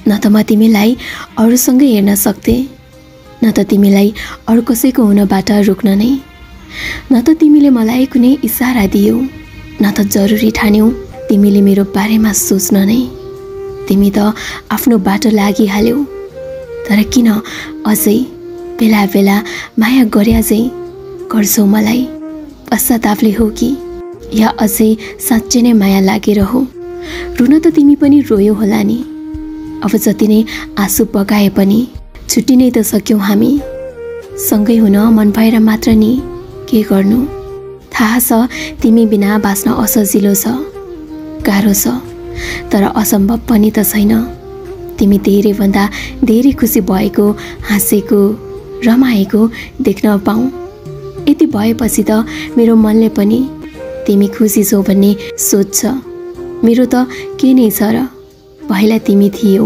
न त म तिमीलाई अरूसँगै हेर्न सक्थेँ, न त तिमीलाई अरू कसैको हुनबाट रोक्न नै, न त तिमीले मलाई कुनै इसारा दियौ, न त जरुरी ठान्यौ तिमीले मेरो बारेमा सोच्न नै। तिमी त आफ्नो बाटो लागिहाल्यौ, तर किन अझै बेला बेला माया गरे चाहिँ गर्छौ मलाई? पश्चातापले हो कि या अझै साँच्चै नै माया लागेर हो? रुन त तिमी पनि रोयौ होला नि। अब जति नै आँसु बगाए पनि छुट्टी नै त सक्यौँ हामी। सँगै हुन मन भएर मात्र नि, के गर्नु? थाहा छ तिमी बिना बाँच्न असजिलो छ, गाह्रो छ, तर असम्भव पनि त छैन। तिमी धेरैभन्दा धेरै खुसी भएको, हाँसेको, रमाएको देख्न पाऊँ। यति भएपछि त मेरो मनले पनि तिमी खुसी छौ भन्ने सोच्छ। मेरो त के नै छ र? पहिला तिमी थियौ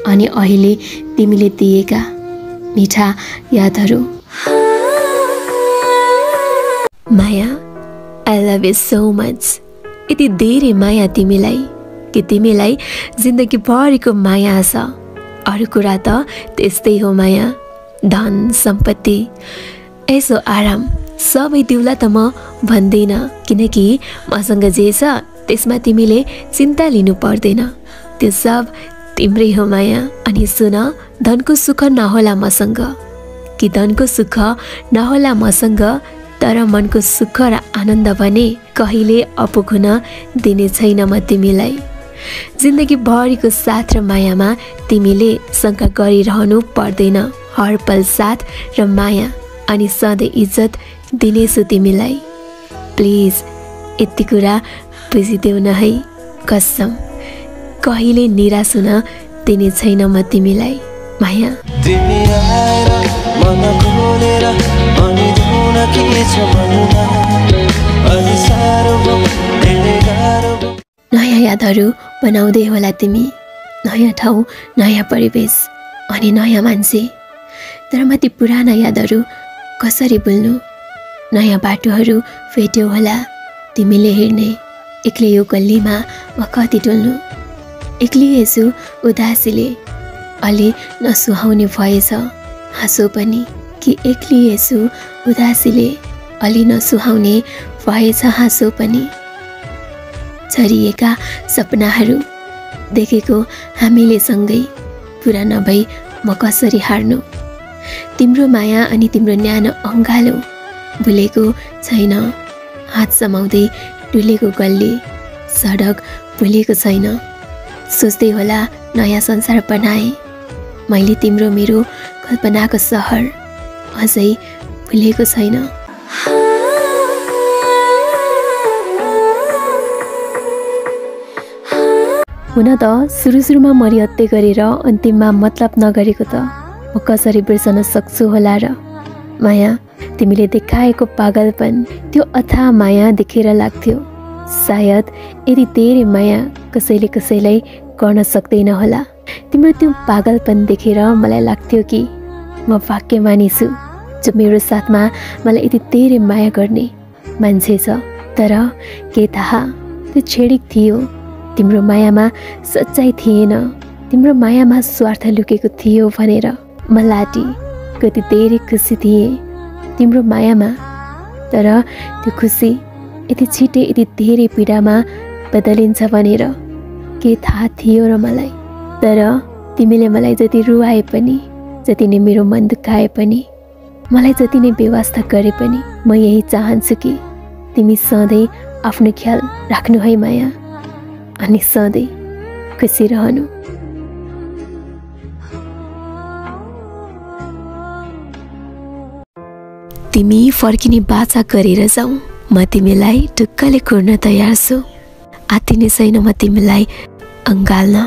अनि अहिले तिमीले दिएका मिठा यादहरू। माया, I love you so much. यति धेरै माया तिमीलाई कि तिमीलाई जिन्दगीभरिको माया छ। अरू कुरा त त्यस्तै हो माया, धन सम्पत्ति, यसो आराम सबै दिउला त म भन्दिनँ, किनकि मसँग जे छ त्यसमा तिमीले चिन्ता लिनु पर्दैन। त्यो सब तिम्रै हो माया। अनि सुन, धनको सुख नहोला मसँग, कि धनको सुख नहोला मसँग, तर मनको सुख र आनन्द भने कहिले अपुग हुन दिने छैन म तिमीलाई। जिन्दगीभरिको साथ र मायामा तिमीले शङ्का गरिरहनु पर्दैन। हर पल साथ र माया अनि सधैँ इज्जत दिनेछु तिमीलाई। प्लिज यति कुरा बुझिदेऊ न है, कसम कहिले निराश हुन दिने छैन म तिमीलाई। माया, तिमी आएर मन खोलेर भनिदेऊ न के छ मनमा, अलि साह्रो भयो, धेरै गाह्रो भयो। नयाँ यादहरू बनाउँदै होला तिमी, नयाँ ठाउँ, नयाँ परिवेश अनि नयाँ मान्छे। तर म ती पुराना यादहरू कसरी भुल्नु? नयाँ बाटोहरू भेट्यौ होला तिमीले हिँड्ने। एक्लै यो गल्लीमा म कति डुल्नु, एक्लिएछु उदासीले, अलि नसुहाउने भएछ हाँसो पनि, कि एक्लिएछु उदासीले, अलि नसुहाउने भएछ हाँसो पनि। छरिएका सपनाहरू देखेको हामीले सँगै, पुरा नभई म कसरी हार्नु? तिम्रो माया अनि तिम्रो न्यानो अङ्गालो भुलेको छैन। हात समाउँदै डुलेको गल्ली सडक भुलेको छैन। सोच्दै होला नयाँ संसार बनाए मैले, तिम्रो मेरो कल्पनाको सहर अझै भुलेको छैन। हुन त सुरुमा मरिहत्ते गरेर अन्तिममा मतलब नगरेको त म कसरी बिर्सन सक्छु होला र? माया, तिमीले देखाएको पागलपन, त्यो अथाह माया देखेर लाग्थ्यो सायद यति धेरै माया कसैले कसैलाई गर्न सक्दैन होला। तिम्रो त्यो पागलपन देखेर मलाई लाग्थ्यो कि म भाग्यमानी छु जो मेरो साथमा मलाई यति धेरै माया गर्ने मान्छे छ। तर के थाहा त्यो छेडिक थियो, तिम्रो मायामा सच्चाइ थिएन, तिम्रो मायामा स्वार्थ लुकेको थियो भनेर म लाटी। कति धेरै खुसी थिएँ तिम्रो मायामा, तर त्यो खुसी यति छिटै यति धेरै पीडामा बदलिन्छ भनेर के थाहा थियो र मलाई? तर तिमीले मलाई जति रुवाए पनि, जति नै मेरो मन दुखाए पनि, मलाई जति नै बेवास्ता गरे पनि, म यही चाहन्छु कि तिमी सधैँ आफ्नो ख्याल राख्नु है माया, अनि सधैँ खुसी रहनु। तिमी फर्किने बाचा गरेर जाऊ, म तिमीलाई ढुक्कले कुर्न तयार छु। आत्तिने छैन म तिमीलाई अँगाल्न,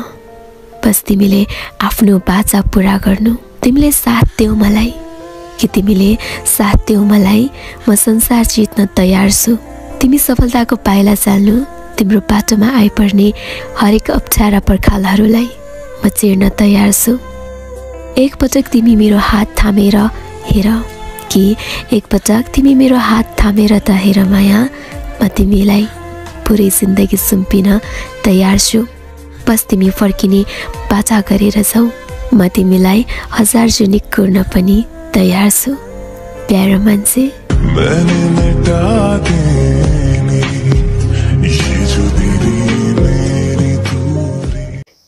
बस तिमीले आफ्नो बाचा पुरा गर्नु। तिमीले साथ देऊ मलाई, कि तिमीले साथ देऊ मलाई, म संसार जित्न तयार छु। तिमी सफलताको पाइला चाल्नु, तिम्रो बाटोमा आइपर्ने हरेक अप्ठ्यारा पर्खालहरूलाई म चिर्न तयार छु। एकपटक तिमी मेरो हात थामेर हेर, कि एकपटक तिमी मेरो हात थामेर त हेर माया, म तिमीलाई पुरै जिन्दगी सुम्पिन तयार छु। बस तिमी फर्किने बाचा गरेर जाऊ। म तिमीलाई 1000 जुनी कुर्न पनि तयार छु प्यारो मान्छे।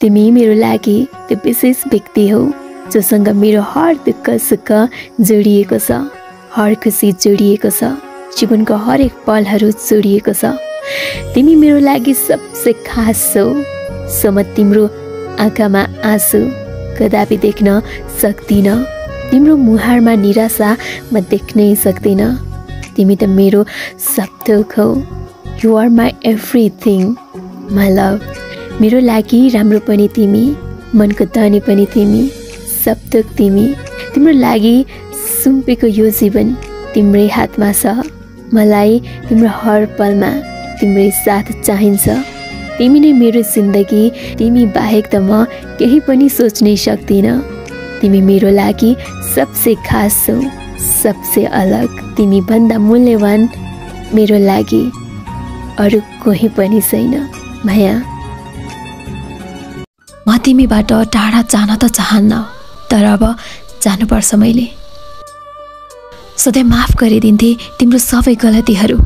तिमी मेरो लागि त्यो विशेष व्यक्ति हो जोसँग मेरो हर दुःख सुख जोडिएको छ, हर खुसी जोडिएको छ, जीवनको हरेक पलहरू जोडिएको छ। तिमी मेरो लागि सबसे खास छौ। सो म तिम्रो आँखामा आँसु कदापि देख्न सक्दिन, तिम्रो मुहारमा निराशा म देख्नै सक्दिन। तिमी त मेरो सब थोक हौ। You are my everything my love. मेरो लागि राम्रो पनि तिमी, मनको धनी पनि तिमी, सब थोक तिमी। तिम्रो लागि सुम्पेको यो जीवन तिम्रै हातमा छ। मलाई तिम्रो हर पलमा तिम्रै साथ चाहिन्छ। तिमी नै मेरो जिन्दगी, तिमी बाहेक त म केही पनि सोच्नै सक्दिन। तिमी मेरो लागि सबसे खास छौ, सबसे अलग। तिमी भन्दा मूल्यवान मेरो लागि अरू कोही पनि छैन माया। म तिमीबाट टाढा जान त चाहन्न, तर अब जानुपर्छ। मैले सधैँ माफ गरिदिन्थे तिम्रो सबै गल्तीहरू,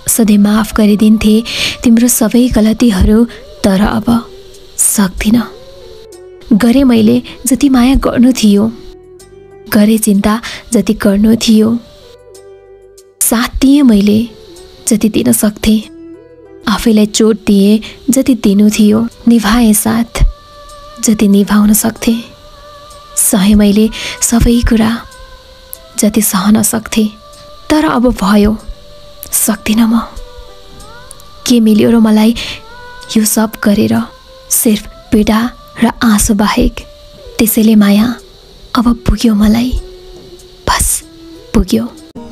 सधैँ माफ गरिदिन्थे तिम्रो सबै गल्तीहरू, तर अब सक्दिन। गरे मैले जति माया गर्नु थियो, गरे चिन्ता जति गर्नु थियो, साथ दिएँ मैले जति दिन सक्थे, आफैलाई चोट दिए जति दिनु थियो, निभाए साथ जति निभाउन सक्थे, सहे मैले सबै कुरा जति सहन सक्थे, तर अब भयो सक्दिन म। के मिल्यो र मलाई यो सब गरेर, सिर्फ पीडा र आँसु बाहेक। त्यसैले माया अब पुग्यो मलाई, बस पुग्यो।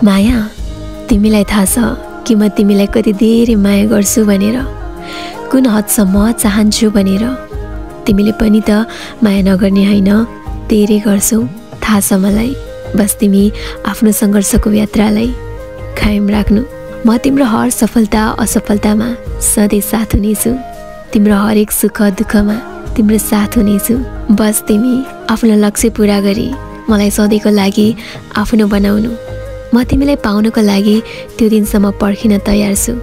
माया तिमीलाई थाहा छ कि म तिमीलाई कति धेरै माया गर्छु भनेर, कुन हदसम्म चाहन्छु भनेर। तिमीले पनि त माया नगर्ने होइन, धेरै गर्छौ थाहा छ मलाई। बस तिमी आफ्नो सङ्घर्षको यात्रालाई कायम राख्नु। म तिम्रो हर सफलता असफलतामा सधैँ साथ हुनेछु, तिम्रो हरेक सुख दुःखमा तिम्रो साथ हुनेछु। बस तिमी आफ्नो लक्ष्य पुरा गरी मलाई सधैँको लागि आफ्नो बनाउनु। म तिमीलाई पाउनको लागि त्यो दिनसम्म पर्खिन तयार छु,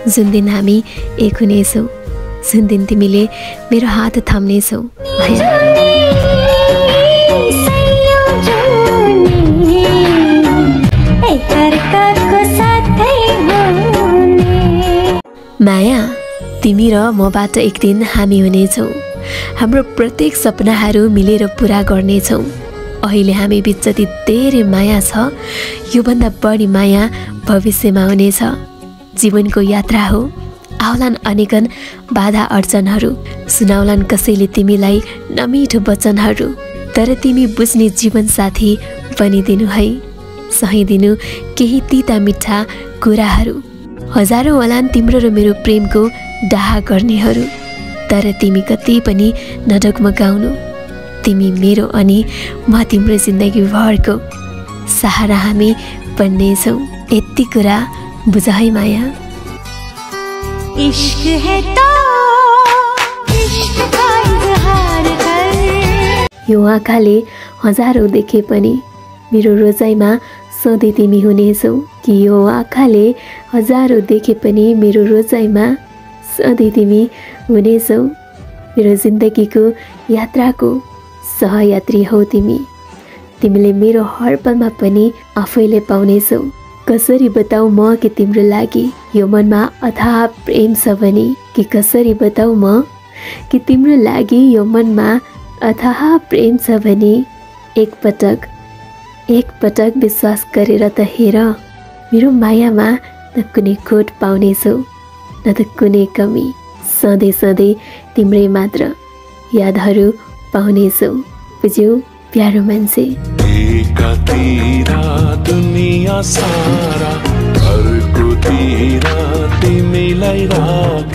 जुन दिन हामी एक हुनेछौ, जुन दिन तिमीले मेरो हात थाम्नेछौ। माया तिमी र मबाट एक दिन हामी हुनेछौँ, हाम्रो प्रत्येक सपनाहरू मिलेर पुरा गर्नेछौँ। अहिले हामी बिच जति धेरै माया छ, योभन्दा बढी माया भविष्यमा हुनेछ। जीवनको यात्रा हो, आउलान् अनेकन बाधा अडचनहरू, सुनाउलान् कसैले तिमीलाई नमिठो वचनहरू, तर तिमी बुझ्ने जीवन साथी बनिदिनु है, सहिदिनु केही तिता मिठा कुराहरू। हजारौँ होलान् तिम्रो र मेरो प्रेमको डाहा गर्नेहरू, तर तिमी कति पनि नडगमगाउनु। तिमी मेरो अनि म तिम्रो जिन्दगीभरको सहारा हामी बन्नेछौँ। यति कुरा बुझ है माया। इश्क है तो इश्क का इजहार कर। यो आँखाले हजारौँ देखे पनि मेरो रोजाइमा सधैँ तिमी हुनेछौ। कि यो आँखाले हजारौँ देखे पनि मेरो रोजाइमा सधैँ तिमी हुनेछौ। मेरो जिन्दगीको यात्राको सहयात्री हौ तिमी। तिमीले मेरो हर पलमा पनि आफैले पाउनेछौ। कसरी बताऊ म कि तिम्रो लागि यो मनमा अथाह प्रेम छ भने, कि कसरी बताऊ म कि तिम्रो लागि यो मनमा अथाह प्रेम छ भने। एक पटक विश्वास गरेर त हेर, मेरो मायामा न कुनै खोट पाउनेछौ, न त कुनै कमी। सधैँ सधैँ तिम्रै मात्र यादहरू पाउनेछौ। बुझ्यौ प्यारो मान्छे। दुनिया सारा घरको तिर तिमीलाई राख